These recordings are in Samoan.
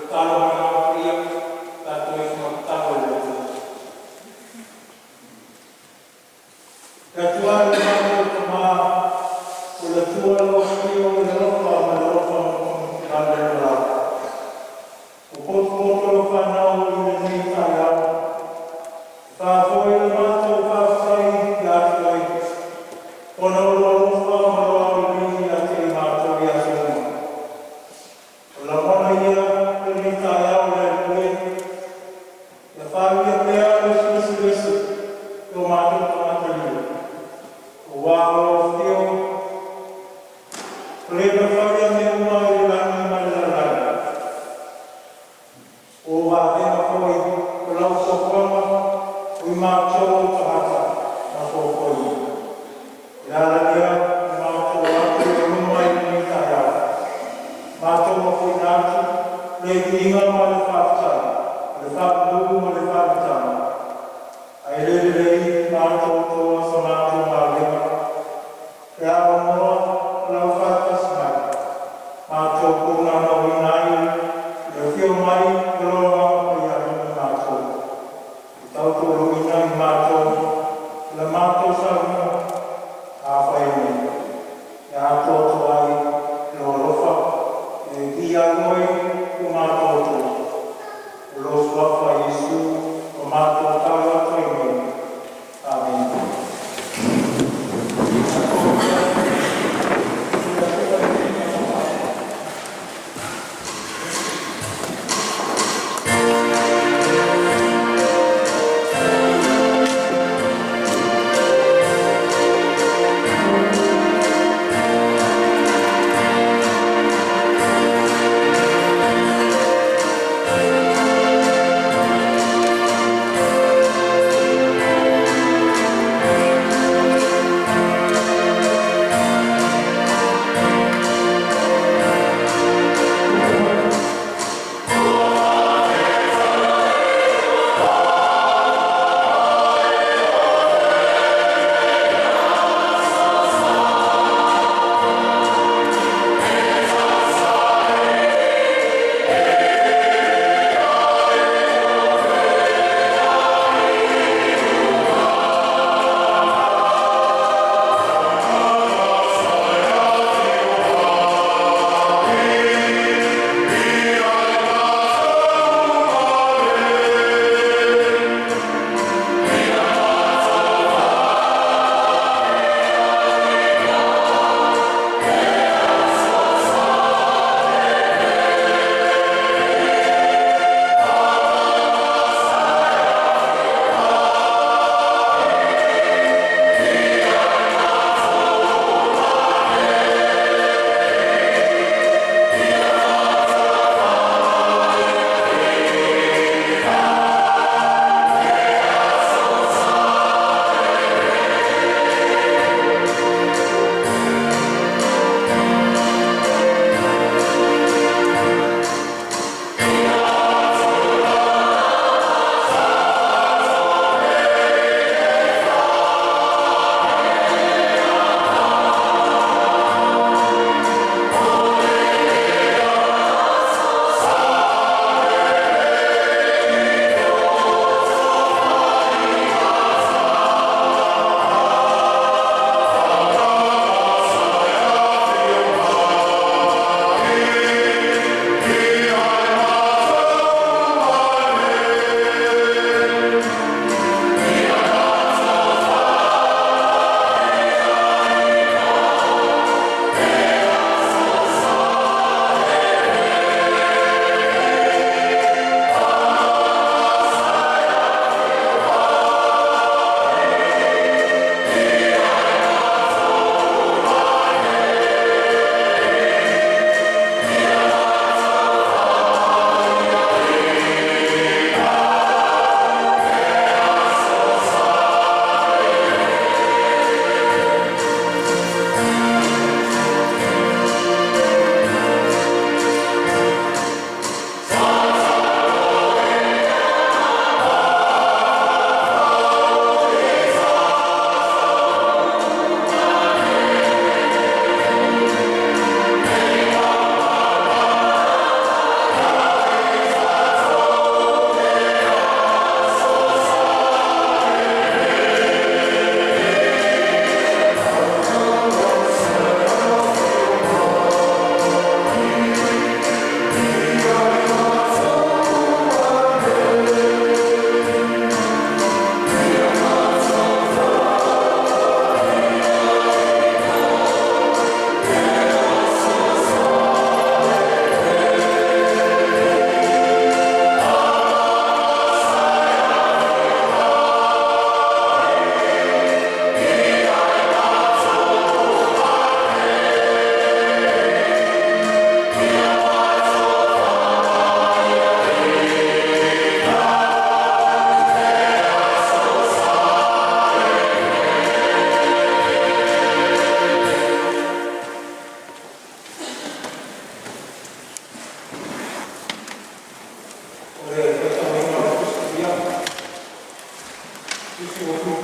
Tatalo ma le Agaga Paia tatou ifo ma tatalo i le Atua. Le Atua e lo matou Tamā, o le Atua o lo Afio i le alofa ma le alofa ua potopoto lau fanau i lenei taeao e faafoi le matou faafetai ia te Oe, ona o Lou alofa ma Lou agalelei ia te i matou i aso uma. O le lagona ia i lenei taeao le Alii e, ia faaulia pea lou Silisili Ese i o matou tagata aua o lau afio ua le mafaia mea uma i le lagi ma le lalolagi. O vavega foi o lau fuafuaga mo i matou o tagata na fofoina. O le ala lea o le matou o atu i lou luma i lenei taeao, matou ofoina atu le viiga ma le faafetai, o le faamamalu ma le faamatala. Ae le lelei ona atoatoa sa matou galuega pe a aunoa ma lau faatasi mai, matou punaonauina ai le afio mai o Lou Agaga Paia i matou e tautoaluaina i matou i la matou sauniga afaina ai, e atoatoa ai Lou alofa e viia ai Oe lo matou Atua. O Lou Suafa Iesu ua matou tatalo atu ai nei. Amene.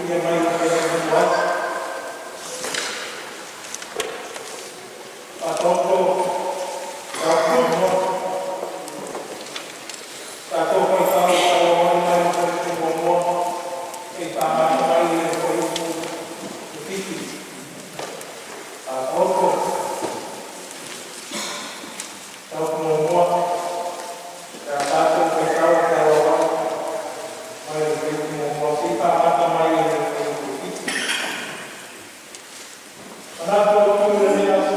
filifilia mai e le ai. Faataoto mataupu muamua, tatou faitau faaauau mai le Fuaiupu 1 seia faamata mai i le Fuaiupu 7. Faataoto mataupu muamua pe a tatou faitau faaauau mai le Fuaiupu 1 seia faamata mai i le Fuaiupu 7. Manatu Autu i lenei aso,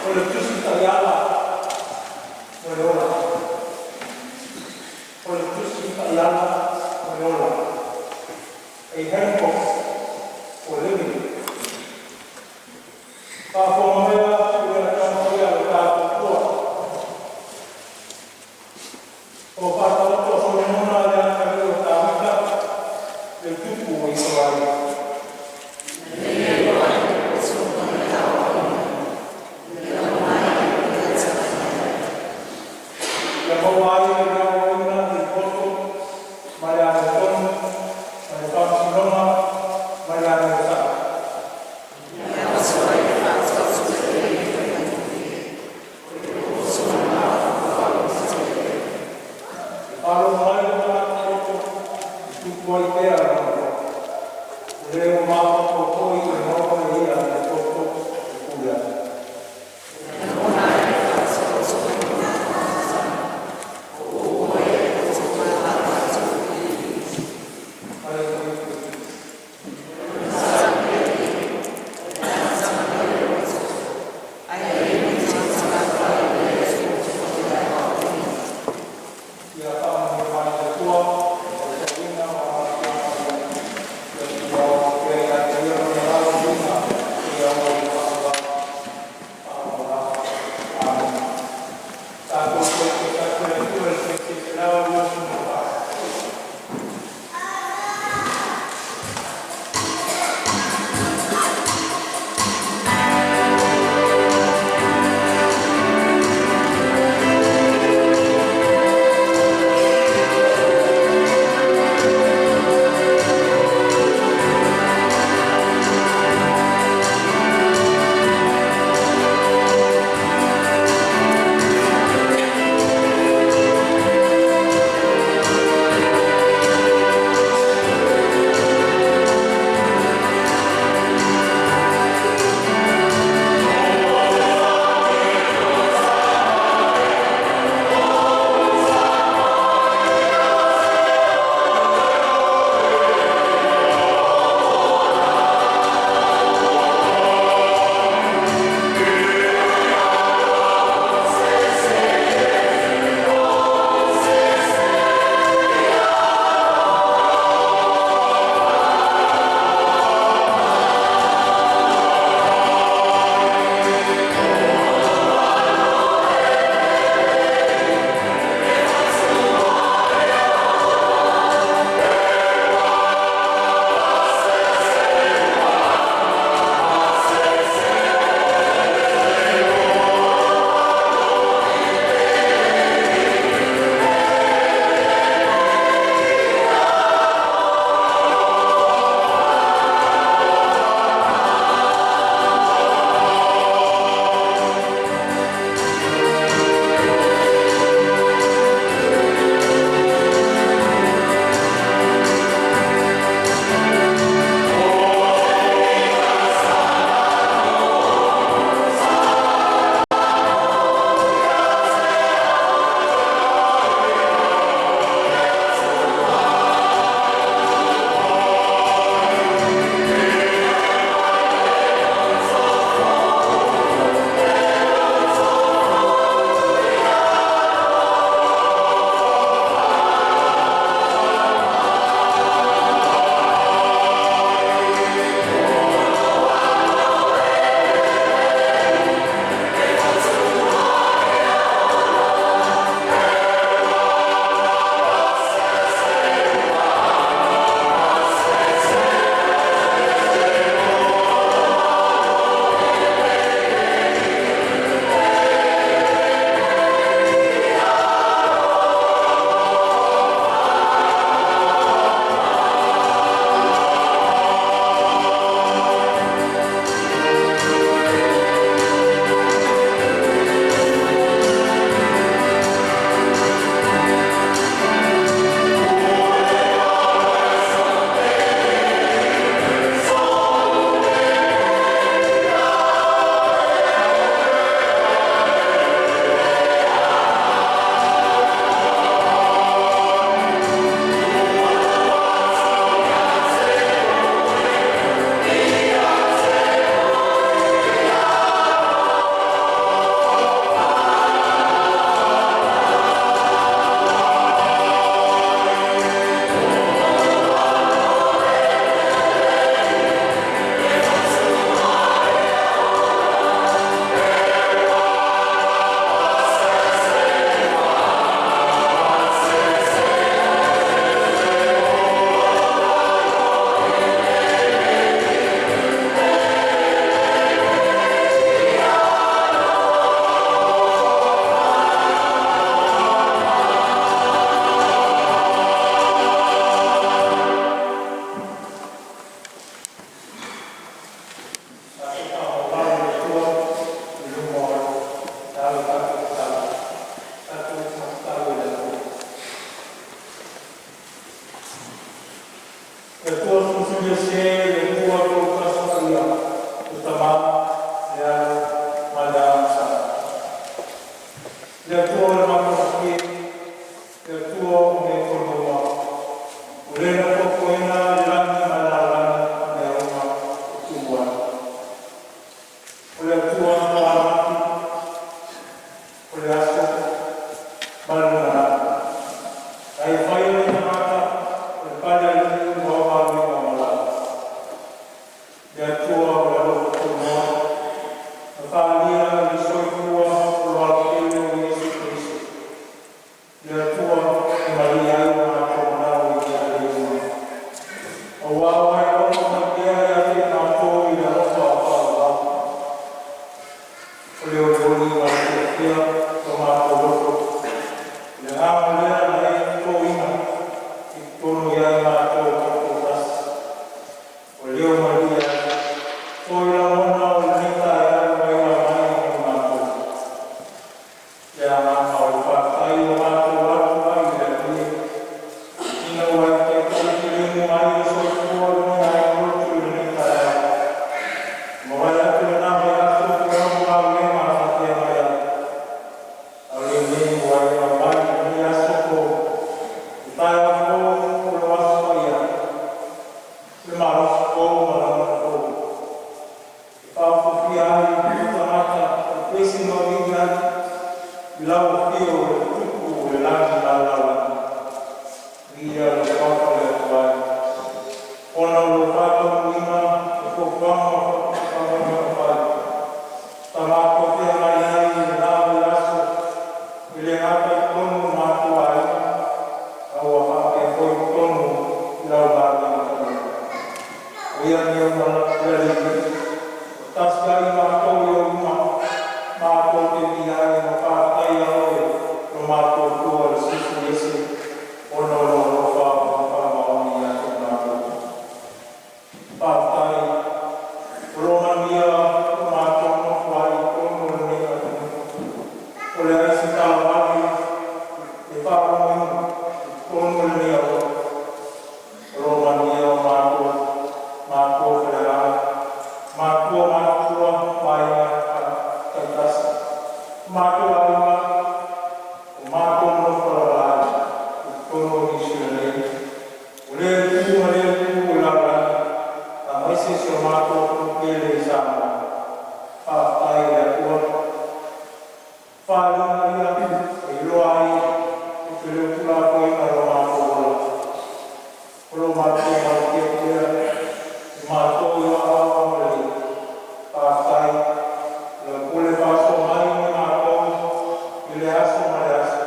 o le Tusi Taiala mo le ola. O le Tusi Taiala mo le ola. A Handbook for Living. Faafofoga maia i le taumafaiga a lo tatou Atua o faataoto a Solomona le atalii o Tavita le tupu o Isaraelu. Ia maua ai le gaoioiina i le poto ma le amiotonu, ma le faamasinoga ma le amio sao. E faalogo mai le tagata poto e tupu ai pea lona loto, o le ua mafaufau foi e maua e ia le toto e pule ai. le lumanai. Ai fai o le tagata o le pale alii ua aoaluga malai. Le Atua o le alofa tunoa, na faalia i le soifua o lo alotele o Iesu Keriso, le Atua e malie ai o matou manao i mea lelei uma. Auā ua e alofa mai pea ia te i matou i le alofa faavavau. O le olioli ma le fiafia o matou loto, i le agaga lea na e totoina i totonu ia i matou taitoatasi, ua leo malie ai foi lagona o lenei taeao ua e aumai mo i matou. Le agaga o le faafetai ua matou atu ai i le Alii, ina ua e taitai filemu mai le soifua o lenei aiga lotu i lenei taeao. Ua mavae atu lena vaiaso o galuega na faafeagai ai, a o lenei ua e aumai i lenei aso fou, le taeao fou o le Aso Paia, le malosi fou ma lagona fou, e faaopoopofia ai le tagata e pesi ma vivii ai i lau afio le Tupu o le lagi ma le lalolagi. Viia lou Faafa o le Atua e, ona o lou faataunuuina o fuafuaga ma faamanuiaga fai, sa matou feagai ai i lena vaiaso, e le gata i totonu o matou aiga, a ua faapea foi totonu i lau galuega paia. O ia mea uma le Alii e, ua tasi ai i matou i ou luma, matou te viia ai ma faafetaia Oe lo matou Atua le Silisili Ese, ona o lou alofa ma le faamaoni ia te i matou. Faafetai o loo manuia lo matou nonofo ai i totonu o lenei atunuu. Ua leai se talavale e faalogoina i totonu o lenei aoauli. O loo manuia o matou matua faaleagaga, matua matutua ma aiga taitasi, matou aiga o matou nonofo alaala ai i totonu o Niu Sila nei, o lea itu ma lea itu o le lalolagi, aemaise si o matou atunuu pele Samoa. Faafetai i le Atua. O faaaliga ia e iloa ai e te le o tuulafoaiina lo matou ola. O lo matou malutia pea i matou i o aao agalelei. Faafetai i lau pule faasoa mai mo i matou i lea aso ma lea aso.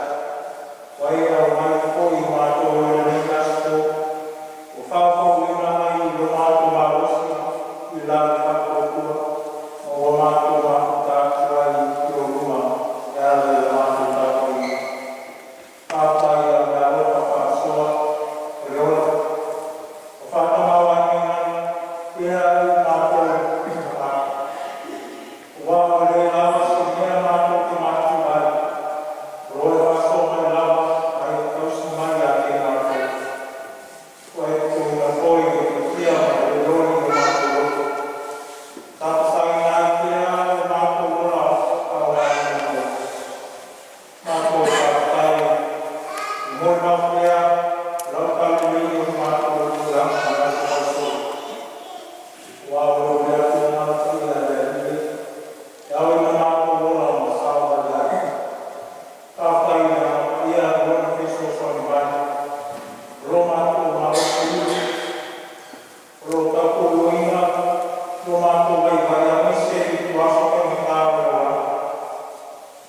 Ua e aumaia foi i matou i lenei aso fou, ua faafouina ai lo matou malosi i la le faatuatua, ma ua matou mafuta atu ai i ou luma e ala i la matou tapuaiga. Faafetai i le alofa faasoa o le ola, ua faatamaoaigaina ai pea i matou i tagata. Aua ua leai lava se mea matou te matutua ai, o lo o faasoa mai lava ma e tausi mai ia te i matou. Ua e totoina foi le fiafia ma le olioli i o matou loto, tapasaina ai pea lo matou ola faaleaganuu. Matou faafetai i molimau pea o lau taulelei i o matou tulaga i aso faaisolo. Aua o lou le finagalo paia le Alii e, e ao ai ona matou ola ma saogali ai. Faafetai i le Agaga Paia i Lona fesoasoani mai, o lo matou malosi o lo o tautoaluaina lo matou vaivai aemaise i ituaso faigata o le olaga,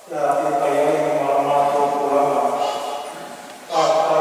pe a feagai ai ma la matou folauga. Faafetai.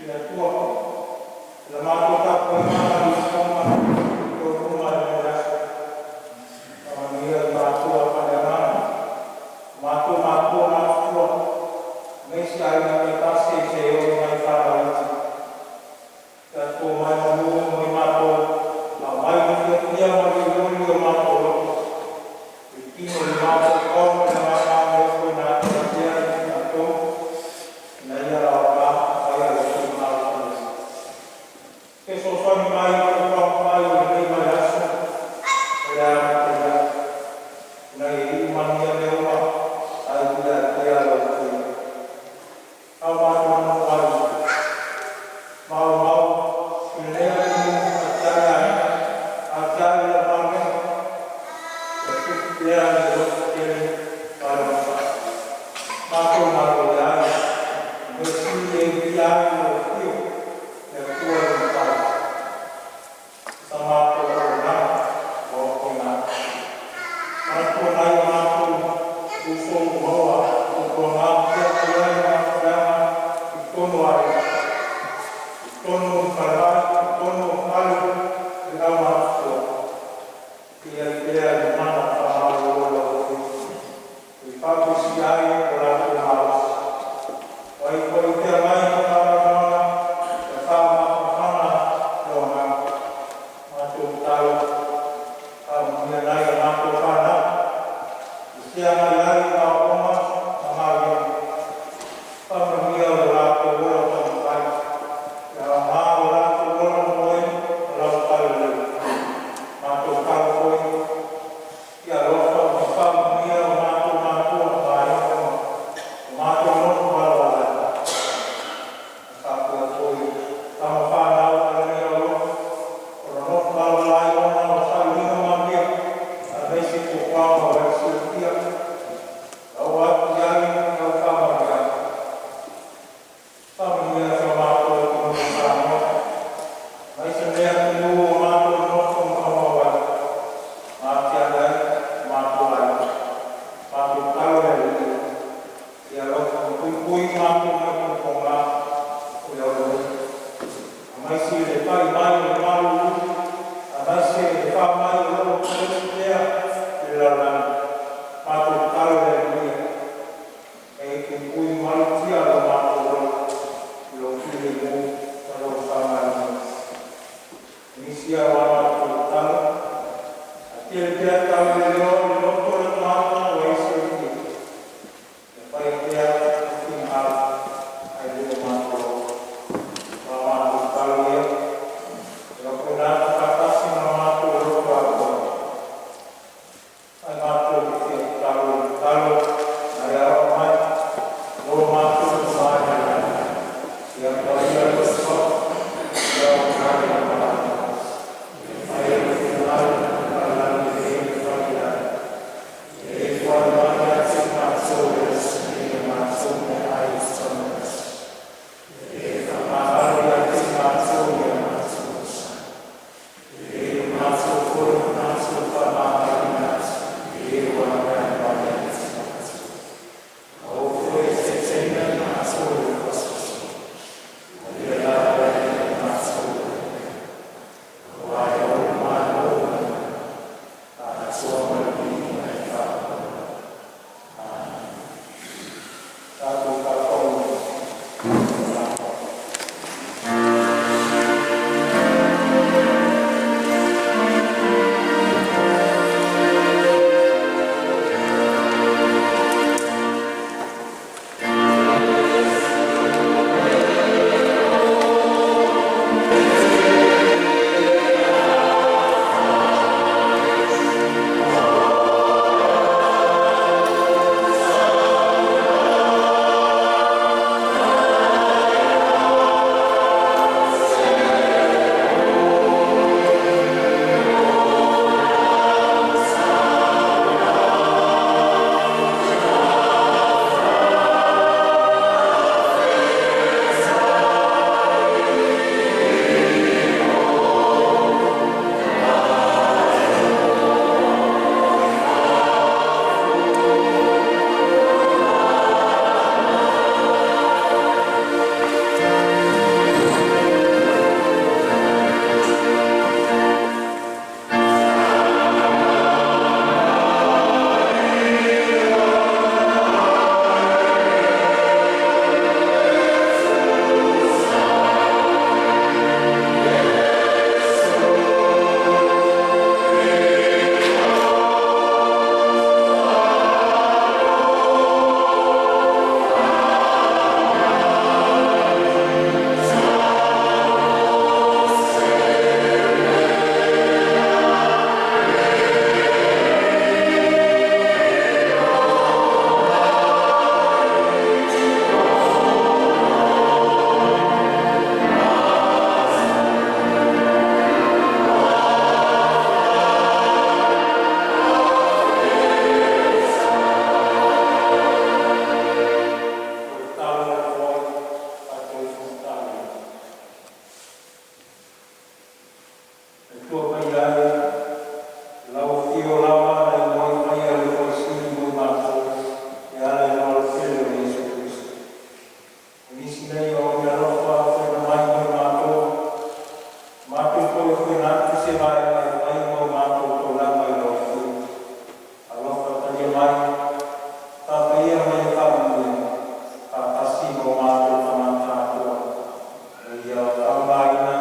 Le Atua, i la matou tapuaiga ma le usufono i luma i lenei aso, faamanuia i matua faaleagaga, o matou matua matutua, aemaise aiga taitasi seia oo i nai fanau iti. Ia tatou omai i manu mo i matou, aumai le fiafia ma le olioli i o matou loto, i le tino, i le mafaufau ma le agaga o lea foi na ate ate ai i tatou, ina ia aoga ma ia lotoifale. Fesoasoani mai i fuafuaga fai o lenei vaiaso o le a amatalia, ina ia iu manuia mea uma ae uia ai pea Lau afio. A o matou nonofo ai, maumau i lenei atunuu, atiae aiga, atiae lau galuega, ia tupu pea le lototele ma le onosai. Matou malo ai, o le mea sili e uia ai lou afio, le Atua e Matai, o sa matou auaunaga ua otoina atu. Manatua nai o matou uso ua maua i ituaga na feagai ai ma aafiaga i totonu o aiga, i totonu o falemai, i totonu o fale o le aumatutua. Ia i ai pea le mana faamalolo o lau Afio e faafoisia ai lo latou malosi. O ai foi o feagai ma faanoanoaga, ia faamafanafana lou agaga. Matou tatalo, faamanuia nai a matou fanau i feagai ai ma aoaoga ma galuega. Faamanuia lo latou ola taumafai, ia aoga lo latou ola momoe ma lau talalelei. Matou tatalo foi ia alofa ma faamanuia o matou matua ma aiga uma ua matou nonofo valavala ai. E faapea foi tama fanau a Alania Olofu o lo o nofo valavala ai ona o sailiga manuia aemaise fuafuaga ua e silafia. Ia oo atu i ai lau faamanuiaga. Faamanuia si o matou atunuu o Samoa, aemaise lenei atunuu ua matou nonofo ma maumau ai ma atiae ai o matou aiga. Matou tatalo le Alii, ia alofa ma puipui matou mai punapoga o le ola nei, aemaise le pai mai o le malulu, aemaise le faamai o lo o peresi pea i le lalolagi. Matou tatalo le Alii e puipui ma malutia lo matou ola i lou filemu ma lou saogalemu. O nisi ao a matou tatalo, ae tele pea tauleleoa o le loto o le tagata ua e silafia. Ia faia pea lou finagalo ae le o matou lava. O a matou tatalo ia, ia faapena ona faatasi ma la matou loto atoa, ae matou te fia tatalo i le tatalo na e aoao mai mo lo matou Tama i le Lagi: Ia paia lou Igoa, ia Atua Paia e, Lau Afio lava na e moe mai le Falasili mo i matou e ala i Lou Alofeleu Iesu Keriso. O nisi nei o au meaalofa tuuina mai mo i matou, matou toe tuuina atu se vaega e fai ma o matou taulaga i Lau Afio. Alofa talia mai, faapaia ma ia faamanuia, faatasi ma o matou tagata atoa, ina ia faaaogaina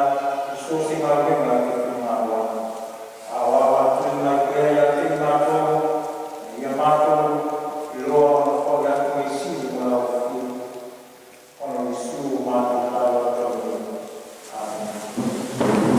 i so o se galuega e te finagalo ai. Aoao atili mai pea ia te i matou, ina ia matou iloa ona foai atu measili mo Lau Afio, ona o Iesu ua matou tatalo atu ai nei. Amene.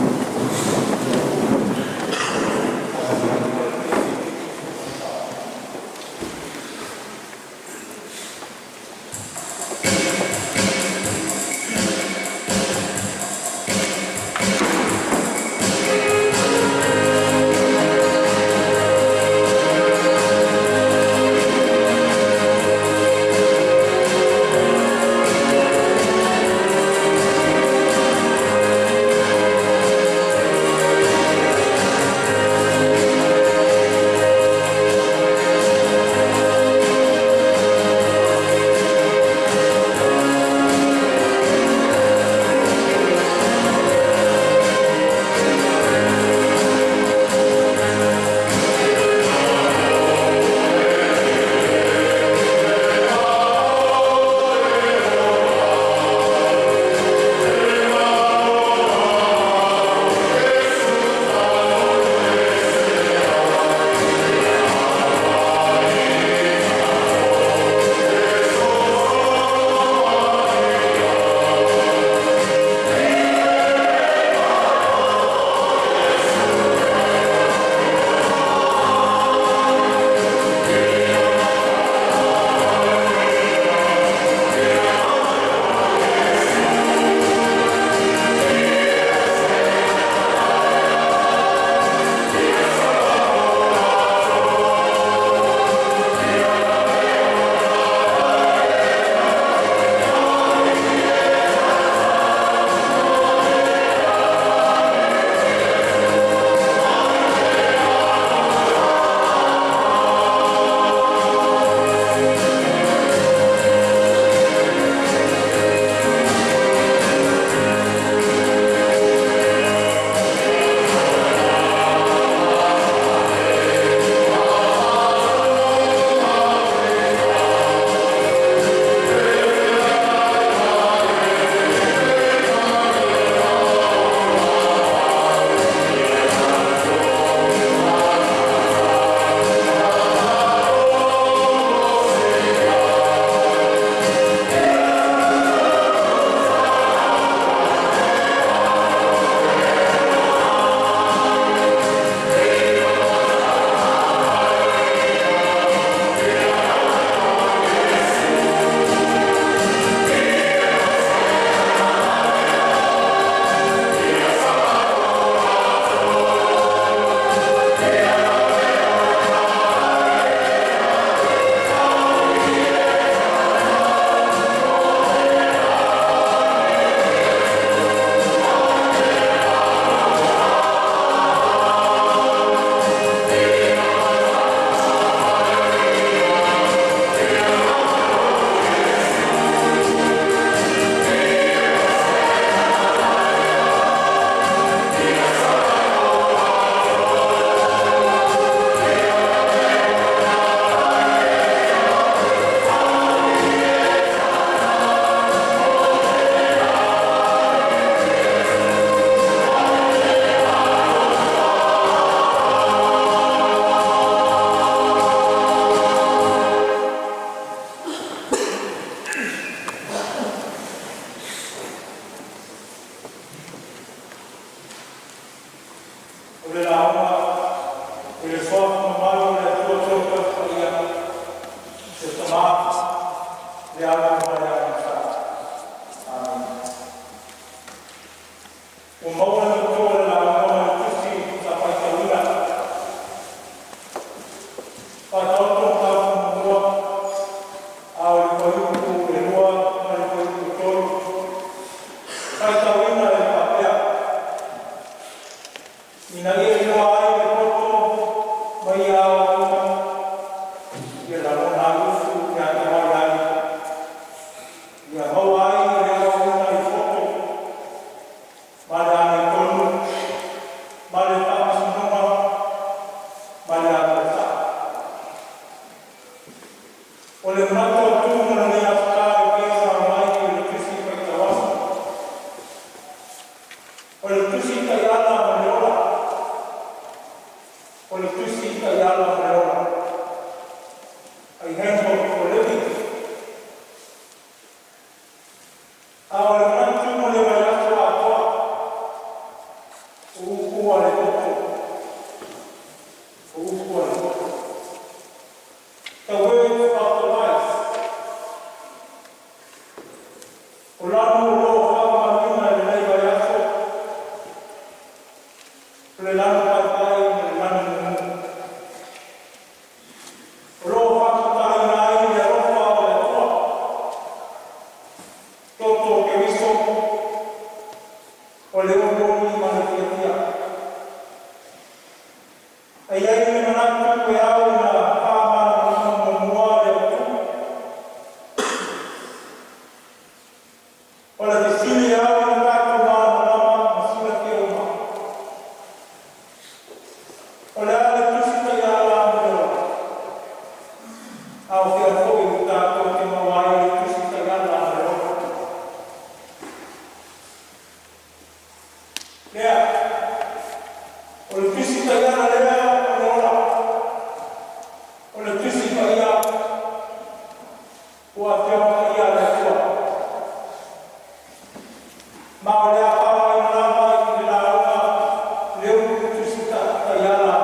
O le lauga i le Suafa mamalu o le Atua Toetasi Paia, le Tama, le Alo ma le Agaga Sa. Amene. Ua maua le loto o le lauga mai le Tusi sa faitauina. Faataoto Mataupu Muamua, a o le Fuaiupu 2 ma le Fuaiupu 3. E faitauina e faapea: Ina ia iloa ai le poto ma ia aoaoina, ia lagona ai usu e atamai ai, ia maua ai le aoaoina i poto ma le amiotonu ma le faamasinoga ma le amiotonu saʻo. O le manatu autu mo lenei Aso Sa e pei ona aumai i le Tusi Faitau Aso, o le Tusi Taiala mo le ola, o le Tusi Taiala mo le ola, a Handbook for Living. A o le manatu mo le vaiaso atoa, o upu a le poto, o upu a le poto. The words of the wise. O lanu o lo o faamamaluina i lenei vaiaso, o le lanu paepae ma le lanu mumu. O lo o faatatalaina ai le alofa o le Atua, toto o Keriso, o le olioli ma le fiafia. E i ai le manatu e ao ona faamalamalama muamua le autu. O le fesili e ao ona tatou malamalama ma silafia uma. O le a le tusi taiala mo le ola? A o fea foi tatou te maua ai le tusi taiala mo le ola? Lea, o le tusi taiala lea o le ola, o le tusi paia ua Afioga Paia a le Atua. Ma o le a faaaogaina lava i le lauga le upu tusi taiala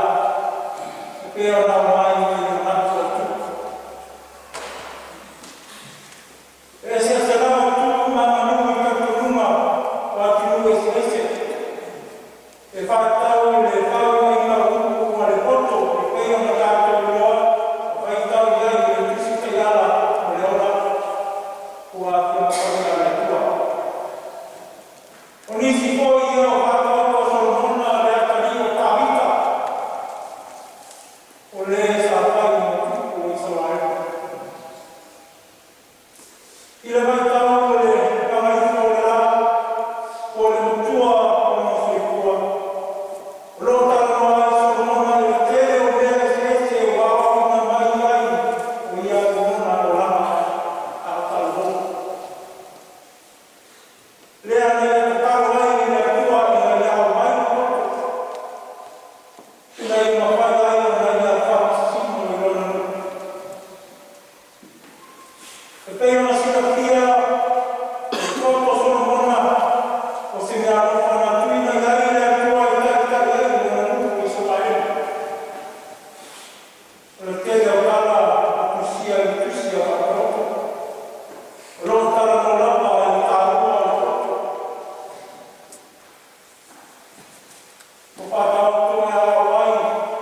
e pei ona aumai i le manatu autu. E eseese lava tupu ma aganuu i talitonuga o atunuu eseese e faatatau i le faauigaina o upu a le poto e pei ona tatou iloa ma faitau i ai i le tusi taiala o le ola ua Afioga Paia a le Atua. O nisi foi ia o faataoto a Solomona le atalii o Tavita, o le sa fai ma tupu o Isaraelu. I le vaitau o le pagaifo o le la, po o le matua o lona soifua, o lo o talanoa ai Solomona i le tele o mea eseese ua aoaoina mai ai o ia i lona olaga a o talavou. Lea na ia tatalo ai i le Atua ina ia ao mai le poto, ina ia mafai ai ona ia faamasisino i lona nuu. E pei ona silafia o le poto o Solomona o se mea alofa na tuuina i ai le Atua e taitai ai lona nuu o Isaraelu. O le tele o tala ua tusia i le tusi a Faataoto, o lo o talanoa lava i le taua o le poto. O Faataoto e aoao ai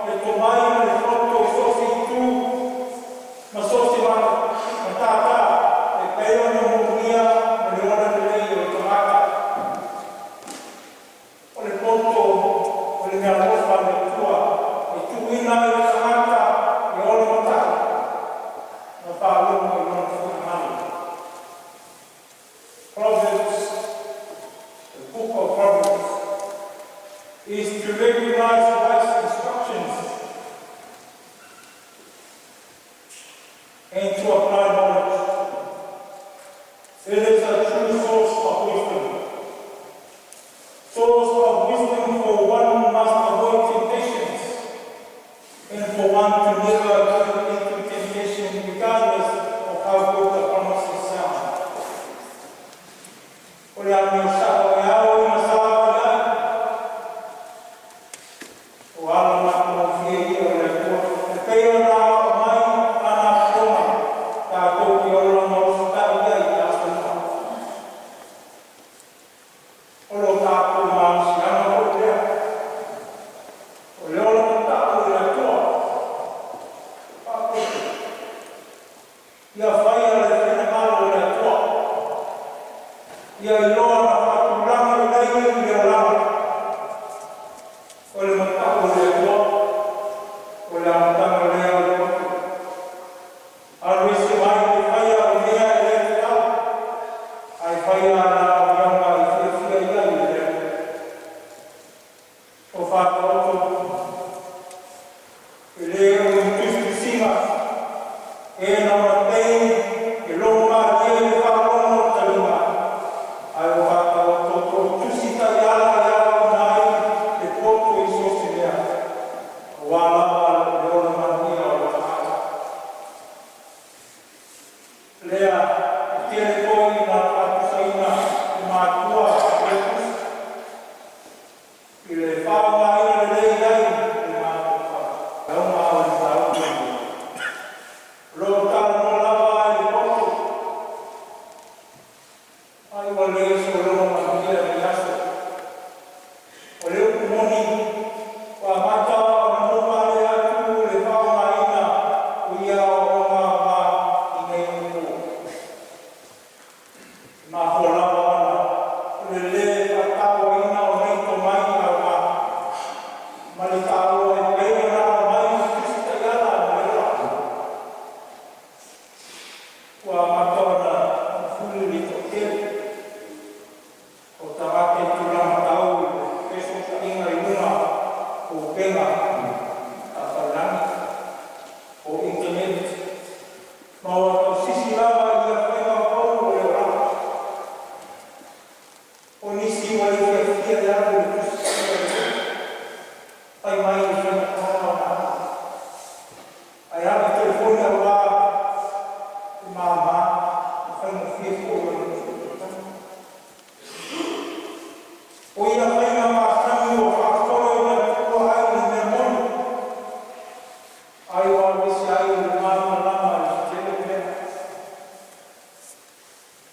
le tomai ma le poto i so o se itu ma so o se matata e pei ona moomia mo le ola lelei o le tagata. O le poto o le meaalofa a le Atua e tuuina ai le tagata e ola matai ma faalogo i lona finagalo. Proverbs, the book of Proverbs, is to recognize wise instructions and to apply knowledge. It is a true source of wisdom. Source of wisdom, for one must avoid temptations and for one to never give into temptation regardless of how good the promises sound. O le amio saʻo e ao ina savali ai, o ala matagofie ia o le Atua e pei ona aoao mai ana apoga tatou te ola ma ositaʻi ai i aso uma. O lo tatou malosiaga foi lea, o le ola mata'u i le Atua. Faapoto ia faia le finagalo o le Atua, ia iloa na faatulaga lelei le olaga o le Nisi ua le fiafia e alu i le Tusi Paia lenei, fai mai e faigata ona alu, ae alu telefoni auā e māmā ma faigofie foi ona tusitusilagi. O ia faiga masani ua faasolo ina tuua ai le mea moni, ai ua alu ese ai le malamalama i le tele o mea.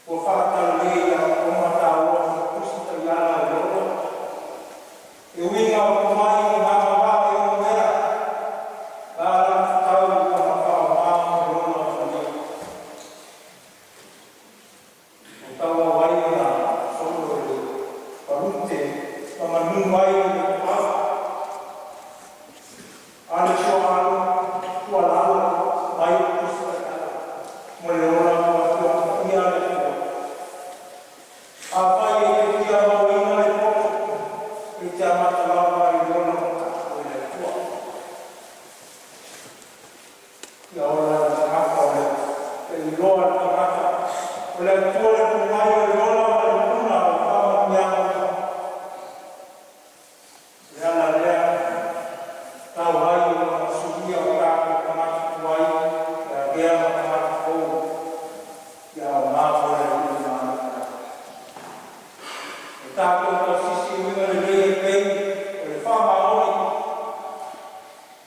Ua faatalale i aoaoga taua o le Tusi Taiala o le ola, e uiga o tomai ma agavaa e onomea na alagatatau ona faaaoga mo le ola manuia. Ua tauau ai ina solo le palute ma manunu ai le toau, a o le tuualalo mai le Tusi Taiala mo le ola ua tuafaia le Atua. Afai e te fia mauaina le poto, e te amata lava i le ola mata'u i le Atua. Ia ola le tagata o le iloa e le tagata o le Atua le tomai o le ola ma le puna o faamanuiaga uma. O le ala lea e tatau ai ona suia o tatou tagata tuai e avea ma tagata fou ia aoga mo le Alii ma ana. E tatou tausisi i uiga lelei e pei o le faamaoni,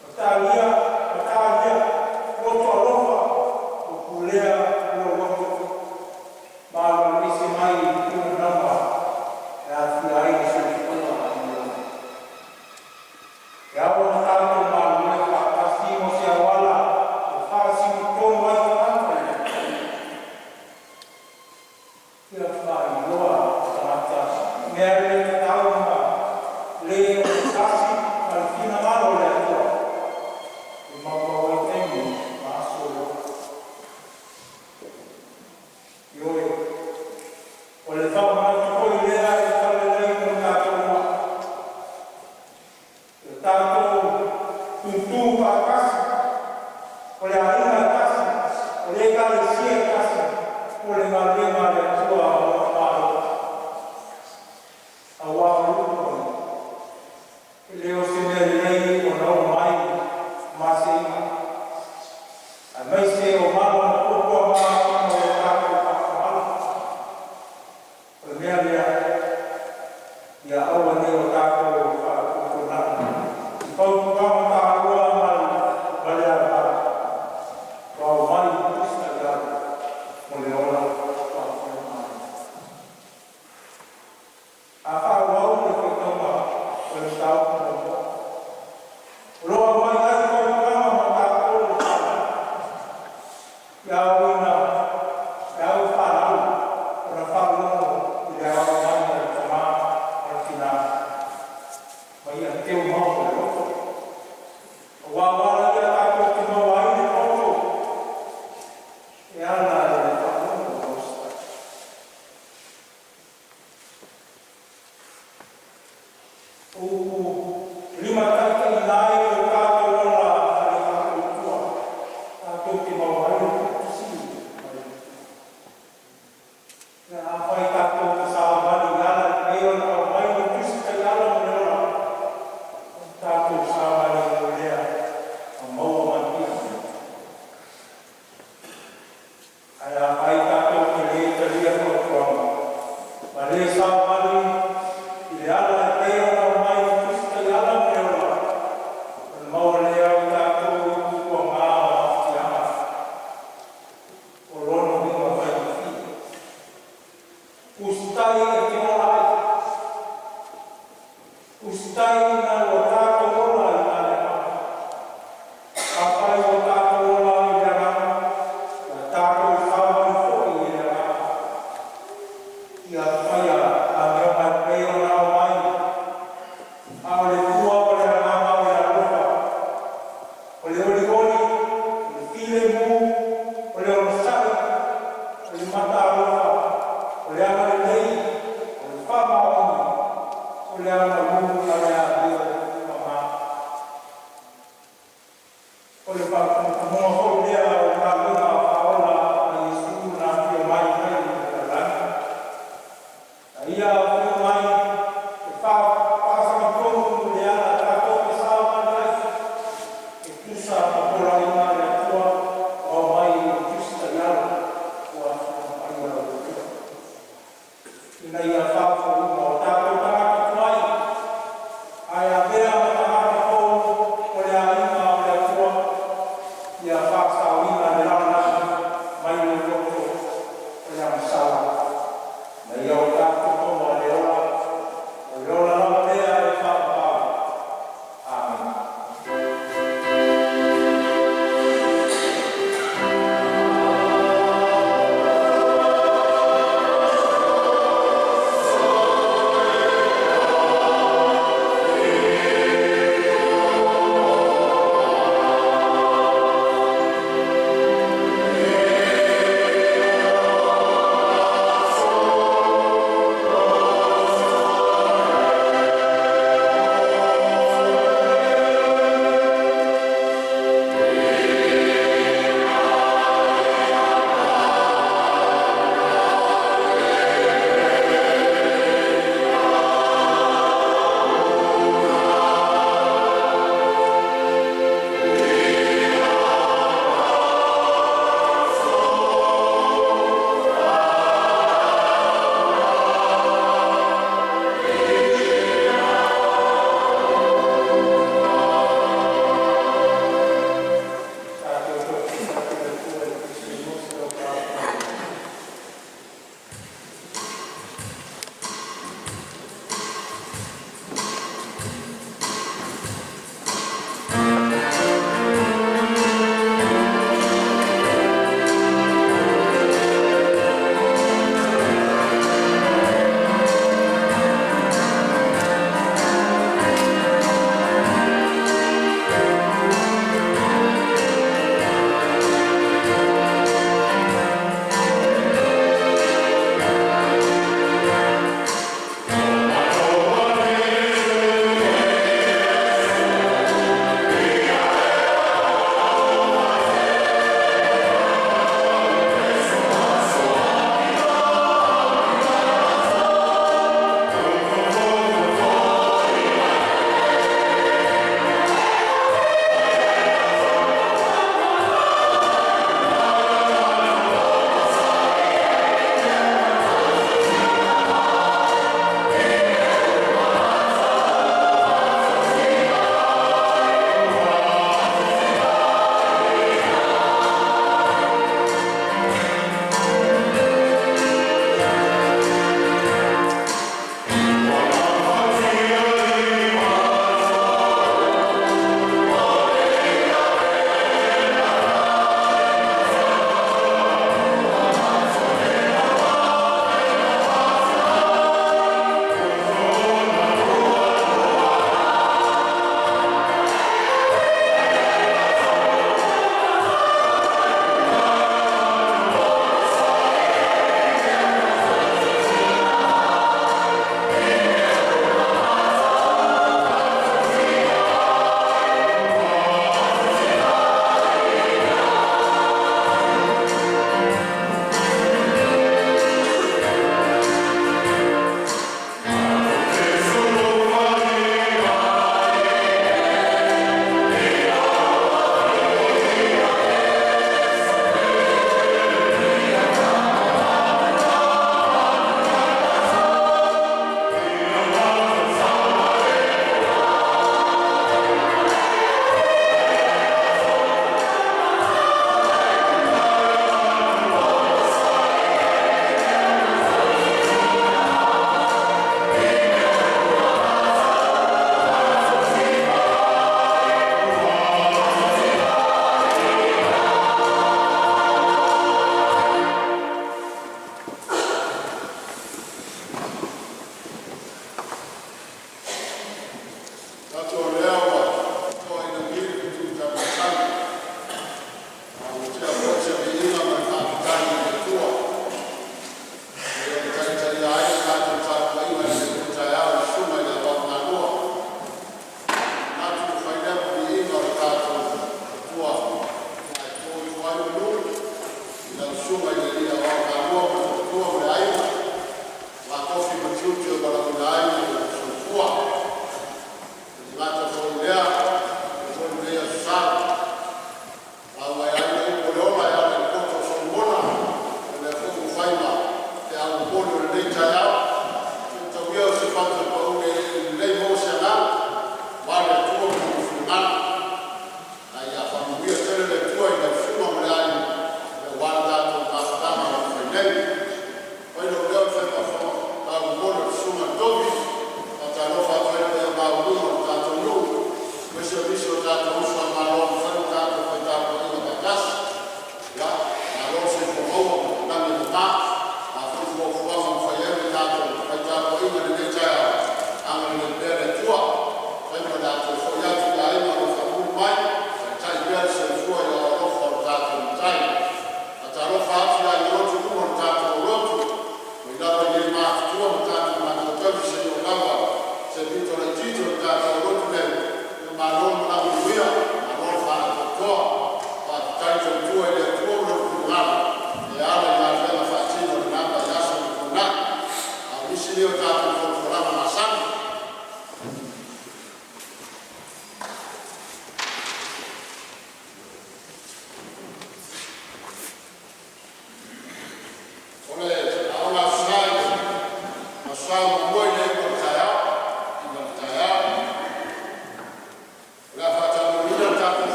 mataalia mataalia loto alofa, ua pulea loto ma alualu ese mai tulaga e aafia ai le soifua maloloina. E ao ona tatou galulue faatasi mo se auala e faasino tonu ai tagata i le Atua. Ia faailoa tagata mea e le tatau ma le ogatasi ma le finagalo o le Atua e maumau ai taimi ma aso o le ola. Ioe, o le faamanatu foi lea e talalelei mo tatou uma, o tatou tutu faatasi, o le aiga e tasi, o le Ekalesia e tasi, o le galuega a le Atua ma lona Malo. Auā o le upu moni, e le o se mea lelei ona oo mai maseiga, aemaise o mala ma puapuaga ona o lo tatou faatamala. O le mea lea, ia aua nei o tatou faatuatuanai i fautuaga taua ma le aoga ua aumai i le Tusi Taiala mo le ola faafaigata. A faaauau le faitauga o le mataupu muamua, o lo o aumai ai fautuaga mo tatou le fanau, ia ao ina e au i fanau ona faalogo i le aoao mai a le tama ma le tina ma ia teumau i le loto. Auā o ala ia tatou te maua ai le poto e ala i le faalogo ma usitai. O upu limataitaiina ai lo tatou ola faale-Faatuatua tatou te maua ai le poto sili mai le Atua. Ia afai tatou te savavali i ala e pei ona aumai i le Tusi Taiala mo le ola, ona tatou saogalemu lea ma maua manuia. Ae afai tatou te le talia fautuaga ma le savavali i le ala e pei ona aumai i le Tusi Taiala mo le ola, ona maua lea o tatou i puapuaga ma mafatiaga. O lona uiga faigofie. Usitai e te ola ai. Usitai ina ua tatou ola i le Agaga. Afai ua tatou ola i le Agaga, ia tatou savavali foi i le Agaga. Ia faia amioga e pei ona aumai, a o le fua o le Agaga o le alofa, o le olioli, o le filemu, o le onosai, o le mataalofa, o le agalelei, o le faamaoni, o le agamalū ma le amio mama. O le faatumutumuga foi lea o le galuega faaola a Iesu na afio mai ai i le lalolagi. Na ia afio mai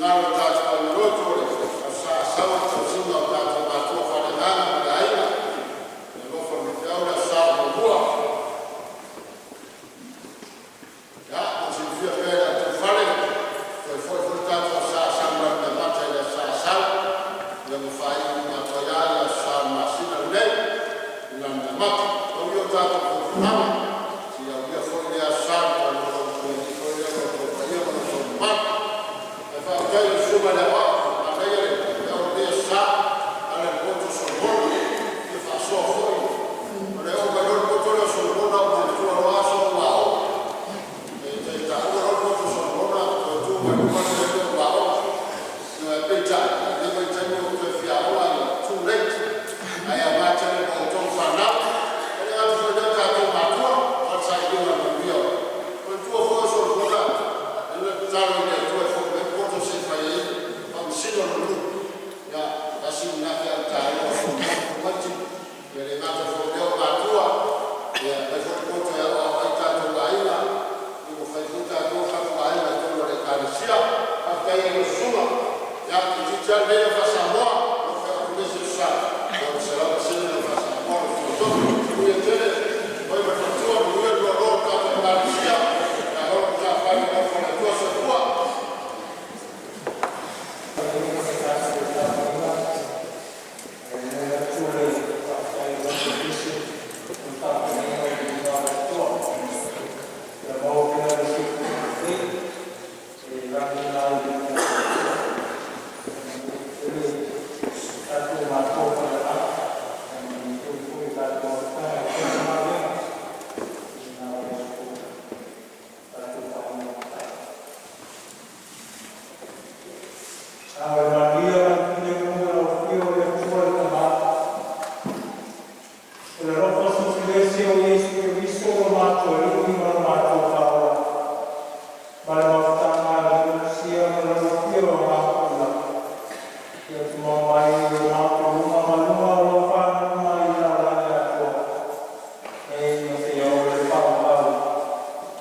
finagalo o tatou aigalotu, o le Aso Sa Aso Sa le tausiga o tatou matua faaleagaga ma le aiga, le alofa o le faifeau le Aso Sa muamua. Ia mo le silafia e le autulafale, toe foi foi le tatou Aso Sa e sau i Lanumeamata i le Aso Sa e sau ma faaiu atu ai lava le Aso Sa o le masina lenei i Lanumeamata. Pau ia o tatou fonotaga, seia aulia foi lea Aso Sa ona toe lea o lo outou paia ma lo outou mamalu. Ae faafetai i lau Susuga i le Aoao, manaia le feau o lenei Aso Sa e ala i le poto Solomona, e fia faasoa foi. Ona e oo mai loa le poto lea o Solomona ou manatua loa aso a ou aoga. E taua loa le poto Solomona toe tu mai luma le mea lea o le aoga. Ae peitai, o lenei vaitaimi ua ou toe fia aoga ua too late. Ae aoga tele mo outou le fanau. E le gata foi i lea o tatou matua mo le sailiga manuia. Manatua foi o Solomona na tatalo i le Atua e foi mai le poto se i fai ai faamasino o le nuu. Ia, tasi lena feau taua a Solomona tamaiti, e le gata foi i lea o matua, e aumai foi le poto e aoao ai tatou aiga, ua fai foi tatou o fatuaiga i totonu o le Ekalesia. Faafetai ai i lau susuga. Ia, toeitiiti lava lelei lau faa-Samoa, ou fai atu le isi Aso Sa ua 100% lau faa-Samoa lau Afioga. Manuia tele oe ma le faletua, manuia le loaloa o le tatou Ekalesia. Ia ola matafale i le alofa o le Atua. Soifua.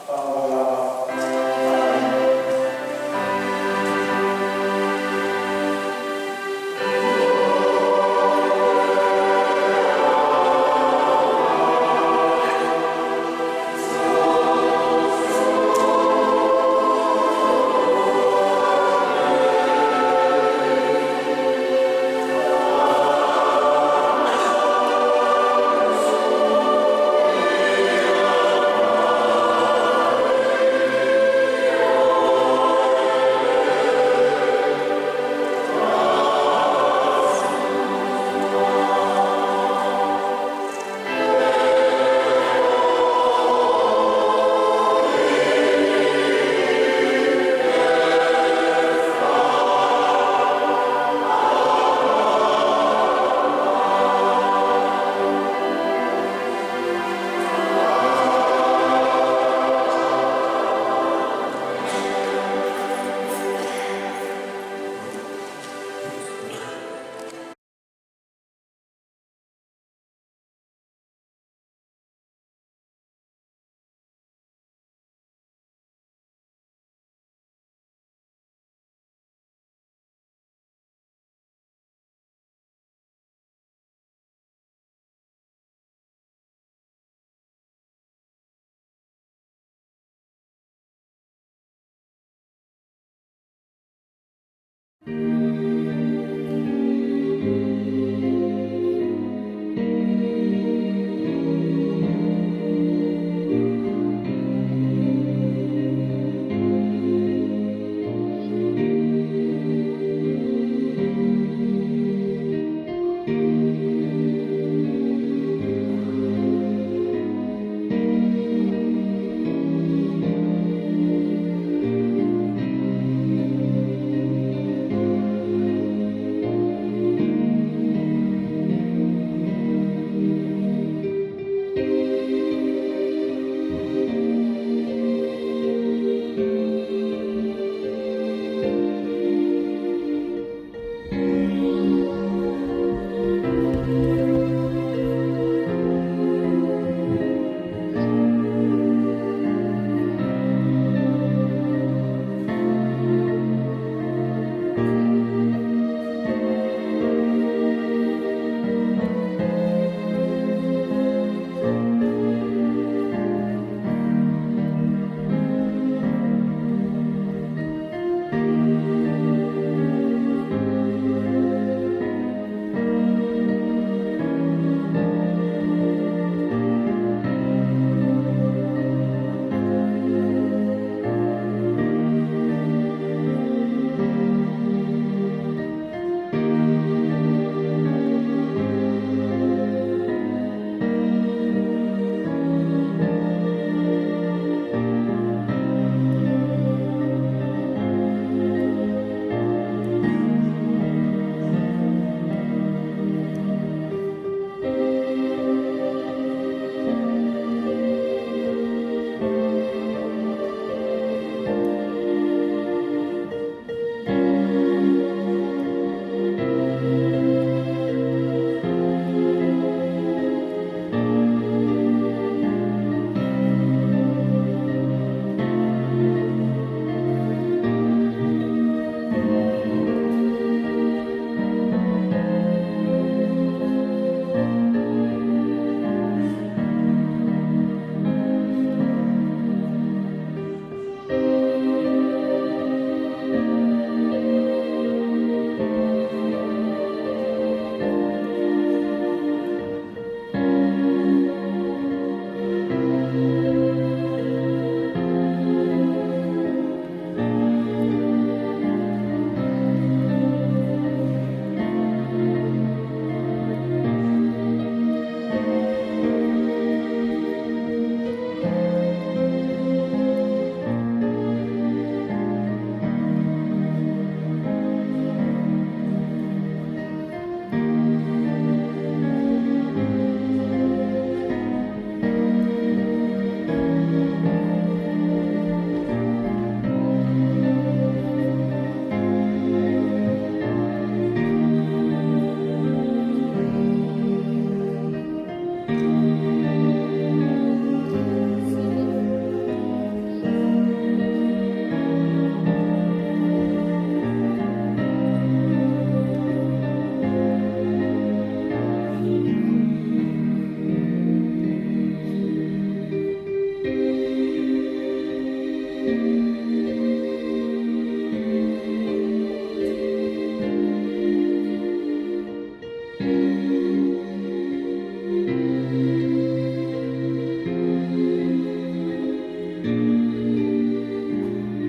Faavavau. Amene.